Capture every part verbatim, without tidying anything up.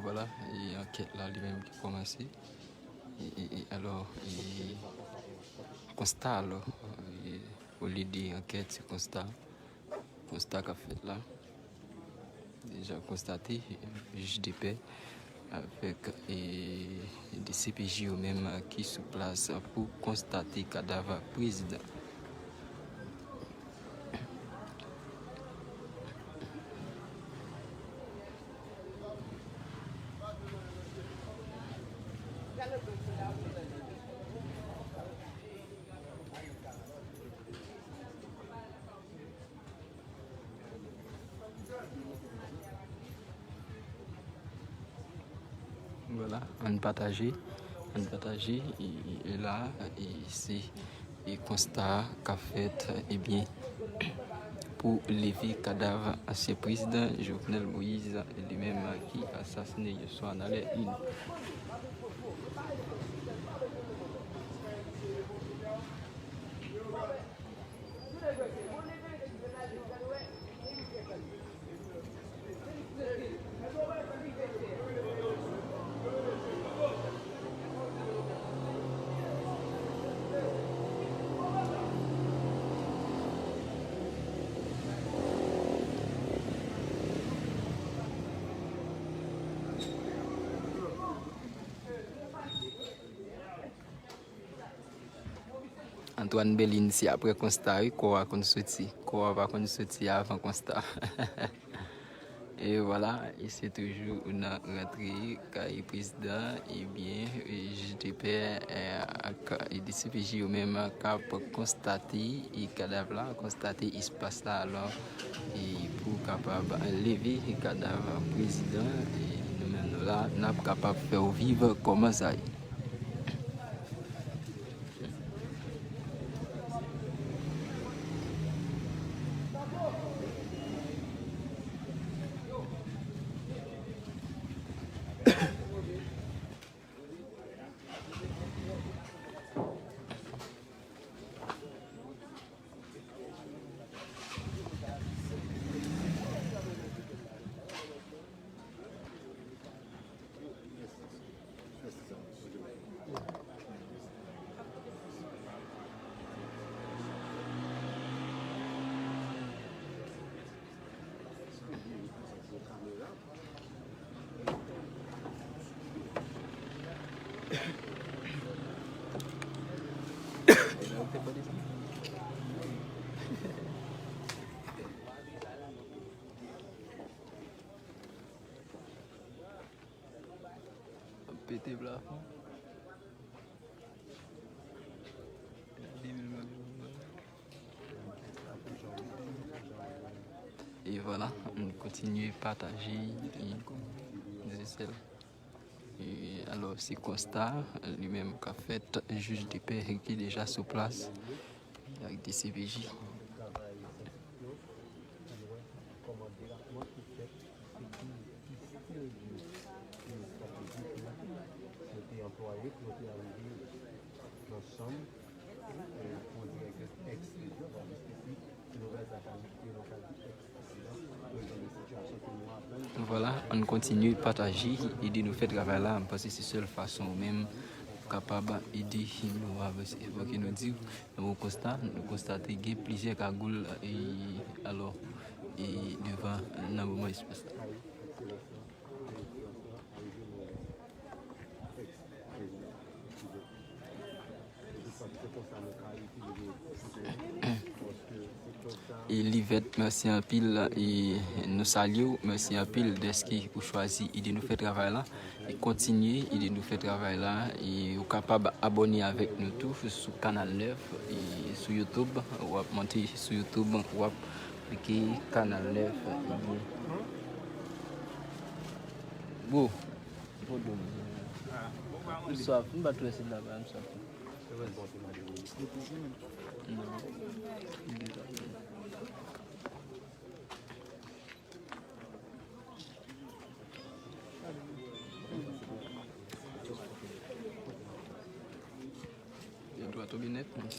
Vwala, e ankèt la li menm ki kòmanse. E, e, e, alò, e, konsta, alò, e, olye de ankèt, se konsta. Konsta k ap fèt la. Deja konstate, jij de pè avèk, e, D C P J yo menm ki sou plas pou konstate kadav prezidan. Vwala, ann pataje, ann pataje, e, e, e la, e se, e konsta k ap fèt, ebyen, pou leve kadav ansyen prezidan Jovenel Moïse, li menm ki asasine yè swa nan lè ini. Antoine Belin, se apre konsta, wi, kò a konn soti. Kò a pa konn soti avan konsta. E vwala, e se toujou nan rantre kay prezidan, ebyen, e jij de pè, e, ak, e D C P J yo menm k ap konstate, e kadav la, konstate espas la, alò, e pou kapab leve kadav prezidan, e nou menm nou la, n ap kapab fè w viv kòman sa ye. Pete plafon. E vwala, nou kontinye pataje, e, zesèl. E, alò, se konsta, li menm k ap fèt, jij de pè ki deja sou plas, ak D C P J. Vwala, ann kontinye pataje, ede nou fè travay la. M panse se sèl fason ou menm ou kapab ede nou avanse. Fòk nou di, nan yon konsta, nou konstate gen plizyè kagoul, e, alò, e, devan nan moman espas la. E Livèt, mèsi anpil, e nou salye w, mèsi anpil dèske ou chwazi ede nou fè travay la, e kontinye ede nou fè travay la, e ou kapab abòne avèk nou tou sou Kanal nèf, e sou YouTube, w ap monte sou YouTube, w ap klike Kanal nèf, e bro, vodou, m swaf, m pa t wè se la, m swaf. Gen dwa tonbe nèt, men. Gen dwa tonbe nèt, men.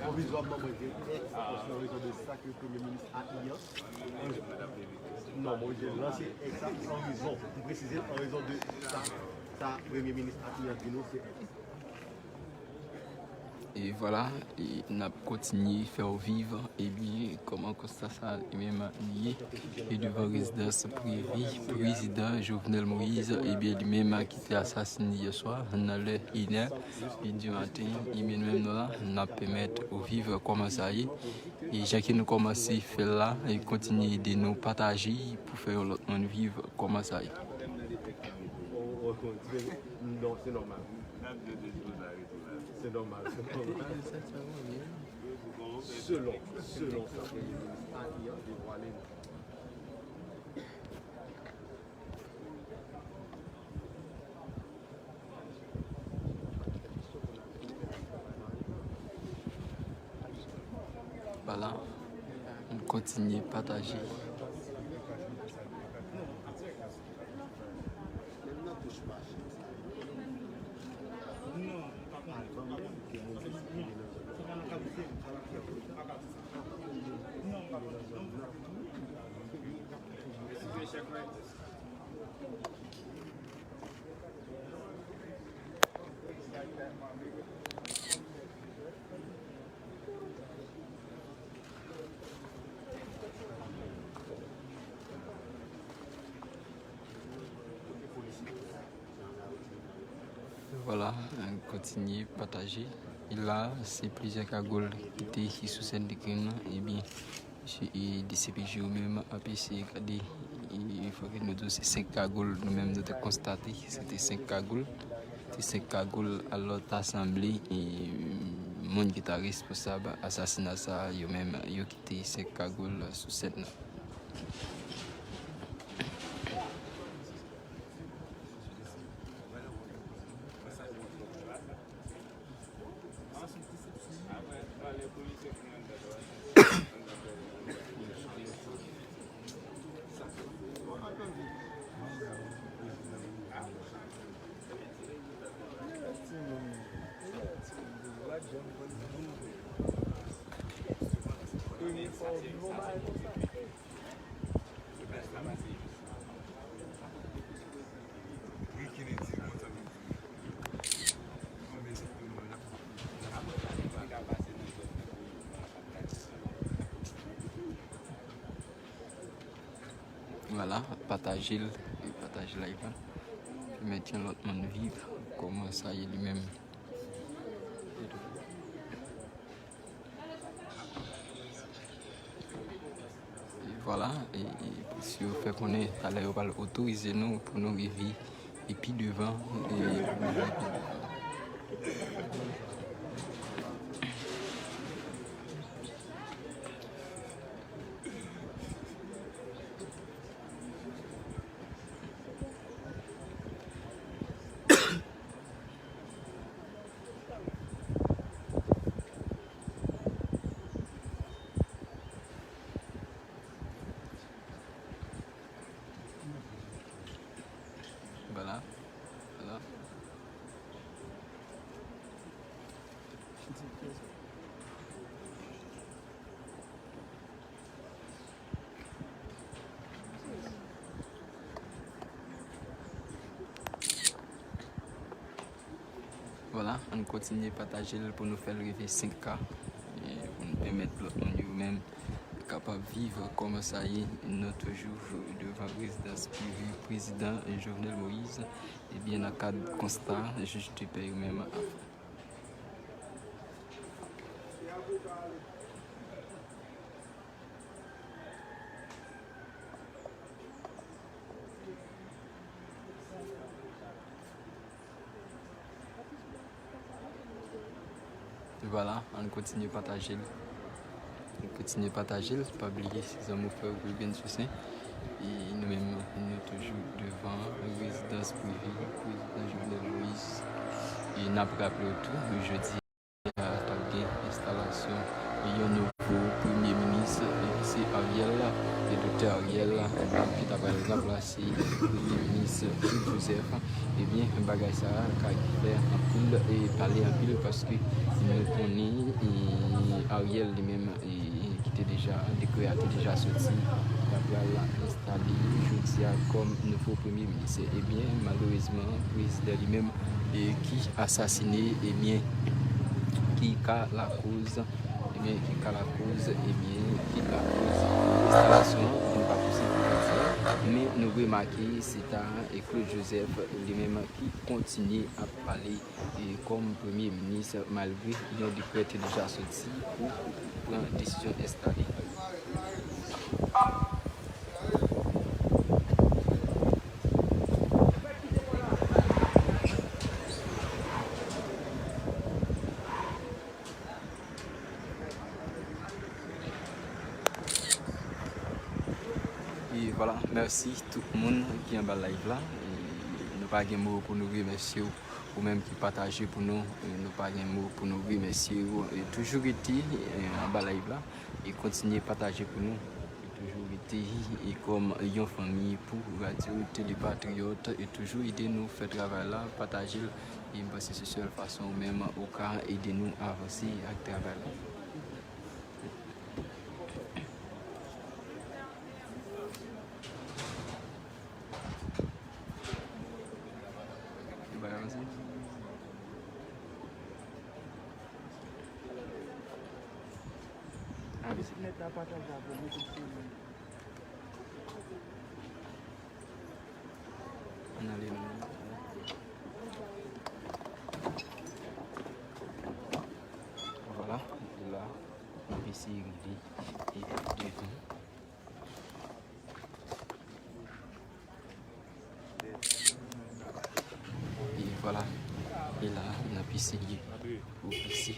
Pwovizwaman, mwen di, an rezon de sa ke Premye Minis Ayan, non, mwen di lanse ex la an rezon, m presize l an rezon de sa, sa Premye Minis Ayan di nou se ex. E vwala, e n ap kontinye fè w viv, ebyen, kòman konsta sa li menm li ye. E devan rezidans prive prezidan Jovenel Moïse, ebyen, li menm ki te asasine yè swa nan lè inè di maten, ebyen, nou menm nou la, n ap pèmèt ou viv kòman sa ye. E jan ke nou kòmanse fè l la, e kontinye ede nou pataje pou fè yon lòt moun viv kòman sa ye. Non, se nòmal. Se nòmal, se nòmal. Selon, selon sa Premye Minis Ayan devwale nou. Vwala, nou kontinye pataje. Vwala, kontinye pataje. E la, se plizyè kagoul ki te sou sèn de krim nan. Ebyen, e D C P J yo menm ap eseye gade. E fòk nou di w se senk kagoul nou menm nou te konstate. Se te senk kagoul. Se senk kagoul, alò ta sanble, e moun ki ta responsab asasina sa a, yo menm, yo kite senk kagoul sou sèn nan. Vwala, pataje l, e pataje live la. Pèmèt yon lòt moun viv kòman sa ye li menm. E vwala, e, e polis yo fè konnen talè yo pral otorize nou pou nou rive e pi devan, e pou nou rive pi devan. Vwala. Vwala. Vwala, ann kontinye pataje l pou nou fè l rive senk K, e pou nou pèmèt lòt moun yo menm kapab viv kòman sa ye. Nou toujou devan rezidans prive prezidan Jovenel Moïse, ebyen nan kad konsta jij de pè yo menm ap fè. Vwala, ann kontinye pataje l. Ann kontinye pataje l. Pa bliye, se zanmi w, frè w Rubens Toussaint. E nou menm, nou toujou devan rezidans prive prezidan Jovenel Moïse. E n ap raple w tou, jodi t ap gen enstalasyon yon nouvo premye minis, e ki se Ariel, e Doktè Ariel, donk, ki ta pral ranplase premye minis Claude Joseph. Ebyen, bagay sa a ka fè anpil, e pale anpil, paske nou konnen, e Ariel li menm, e ki te deja, dekrè a te deja soti, ta pral enstale jodi a kòm nouvo premye minis. Ebyen, malerezman, prezidan li menm, e ki asasine, ebyen, ki ka lakoz, ebyen, ki ka lakoz, ebyen, ki lakoz enstalasyon an, nou pa posib pou nou di, men nou remake se ta, e Claude Joseph li menm ki kontinye ap pale, e kòm premye minis, malgre yon dekrè te deja soti pou pran desizyon enstale. E vwala, mèsi tout moun ki anba live la. E nou pa gen mo pou nou remèsye w, ou menm ki pataje pou nou. E nou pa gen mo pou nou remèsye w. E toujou rete, e, anba live la. E kontinye pataje pou nou. E toujou rete, e kòm yon fanmi pou Radyo Tele Patriyòt. E toujou ede nou fè travay la, pataje l. E m panse se sèl fason ou menm ou ka ede nou avanse ak travay la. Ann ale non. Vwala, la, n ap eseye rive e devan. E vwala, e la, n ap eseye pwogrese.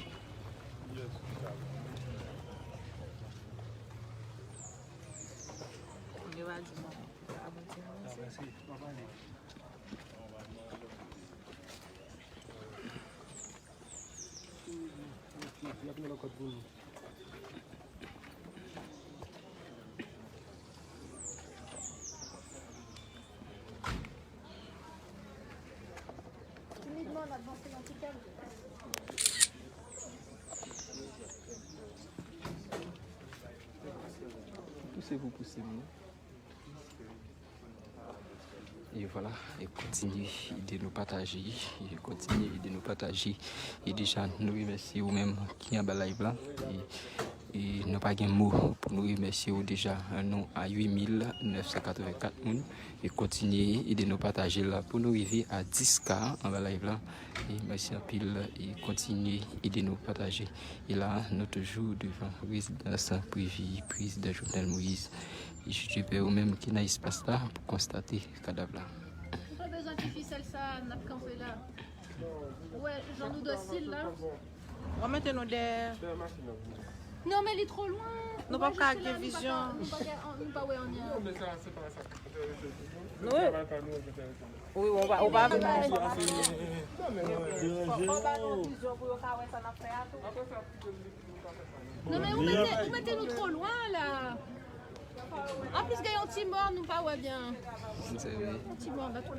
Pouse pou pouse m non. E vwala, e kontinye ede nou pataje, e kontinye ede nou pataje. E deja, nou remèsye ou menm ki anba live la. E, e nou pa gen mo pou nou remèsye ou deja. Nou a uit mil nèf san katrevenkat moun. E kontinye ede nou pataje l pou nou rive a dis K anba live la. E mèsi anpil, e kontinye ede nou pataje. E la, nou toujou devan rezidans privi prezidan Jovenel Moïse. E jij de pè ou menm ki nan espas la pou konstate kadav la. Ou pa bezwen ti fisèl sa, n ap kanpe la. Ou wè, jan nou dosil la. W ap mete nou dèyè. Non, men li twò lwen. Nou p ap ka gen vizyon. Nou pa ka, nou pa wè anyen. Non, men sa, se pa sa. Nou, wi, ou pa, ou pa vin. Fò, fò ba nou vizyon pou yo ka wè sa n ap fè a tou. Non, men ou mete, ou mete nou twò lwen la. Anplis, gen yon ti mò, nou pa wè byen. Yon ti mò, anba tout.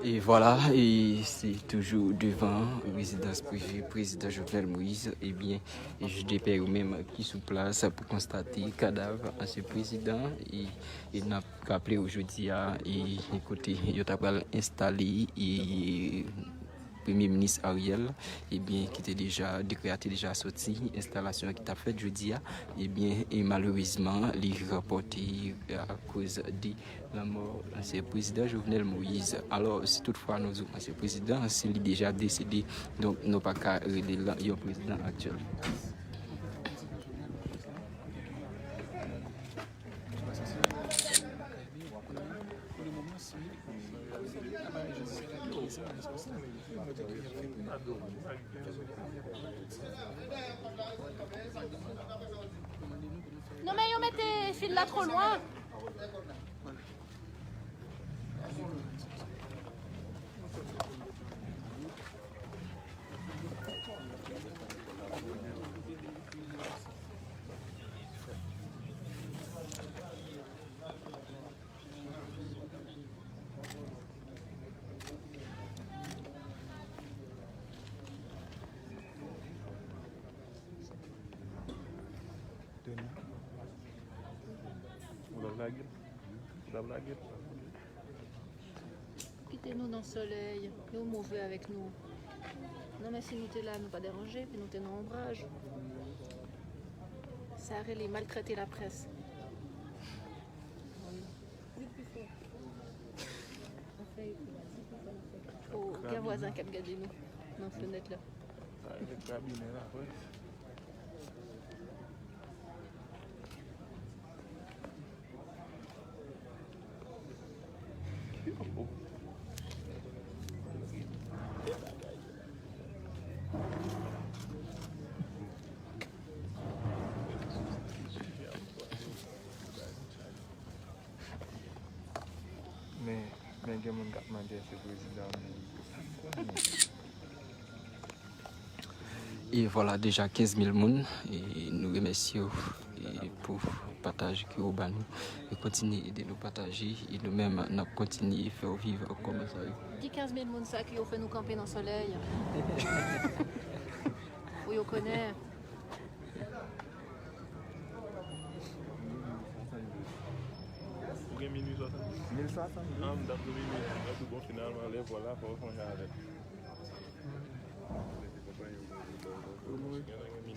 E vwala, e se toujou devan rezidans prive prezidan Jovenel Moïse. Ebyen, jij de pè yo menm ki sou plas pou konstate kadav ansyen prezidan. E, e n ap raple w jodi a, e, e kote yo ta pral enstale, e, Premye Minis Ariel, ebyen, ki te deja, dekrè a te deja soti, enstalasyon an ki t ap fèt jodi a, ebyen, e malerezman, li repòte akoz de lanmò ansyen prezidan Jovenel Moïse. Alò, si toutfwa nou di w ansyen prezidan, si li deja desede, donk, nou pa ka rele l yon prezidan aktyèl. Là trop loin. Ou t ap lage l? Ou t ap lage l? Kite nou nan solèy, yo move avèk nou. Non, men si nou te la, nou pa deranje, epi nou te nan onbraj. Sa rele maltrete laprès. O, gen vwazen k ap gade nou nan fenèt la. Sa rele krabinen laprès. Men, men gen moun k ap mande èske prezidan an mouri tou. E vwala, deja kenz mil moun, e nou remèsye w, e pou pataj ke w ba nou. E kontinye ede nou pataje, e nou menm, n ap kontinye fè w viv kòmantè yo. Di kenz mil moun sa ki yo fè nou kanpe nan solèy. Pou yo konnen. Ou gen minui swasannde? Mil swasannde. Ah, m t ap di minui. Mwen tou bon, finalman, lè vwala, fò w fè yon jan avè l.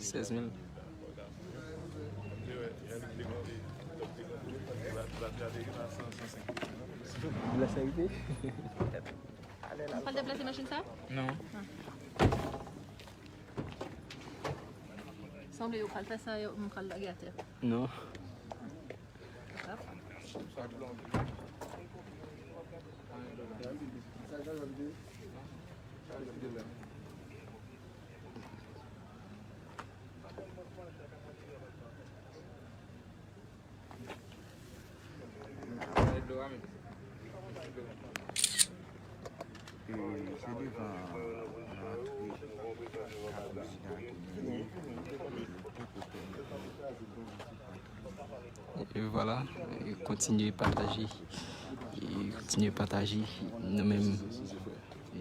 Sèz mil. Ou pral deplase machin sa? Non. Sanble yo pral fè sa, yo, m pral lage atè. Non. E se devan rantre prezidan ke nou ye. E vwala, e kontinye pataje, e kontinye pataje nou menm. E,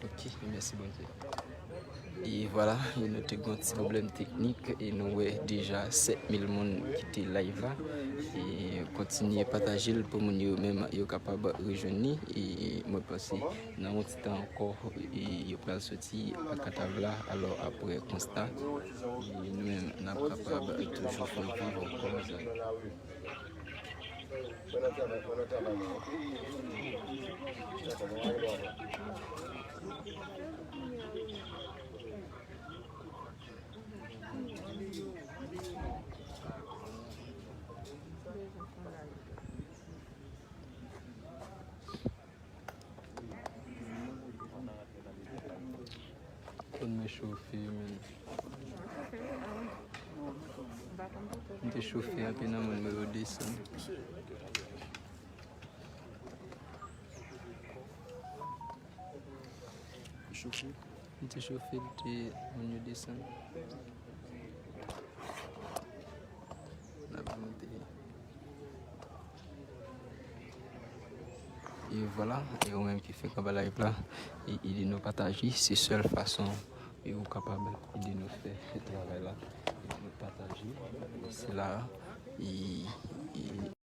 Ok, mèsi Bondye. E vwala, e nou te gen yon ti pwoblèm teknik, e nou wè deja sèt mil moun kite live la. E kontinye pataje l pou moun yo menm yo kapab rejwenn li. E mwen panse nan yon ti tan ankò, e yo pral soti ak tab la. Alò, apre konsta, e nou menm n ap kapab toujou fè viv kòmantè. Konn mwen chofe, men. M te chofe anpil nan moun mwen yo desann. M te chofe, m te moun yo desann. N ap monte. E vwala, e ou menm ki fèk anba live la, e ede nou pataje, se sèl fason e ou kapab ede nou fè travay la. Ede nou pataje, e se la, e, e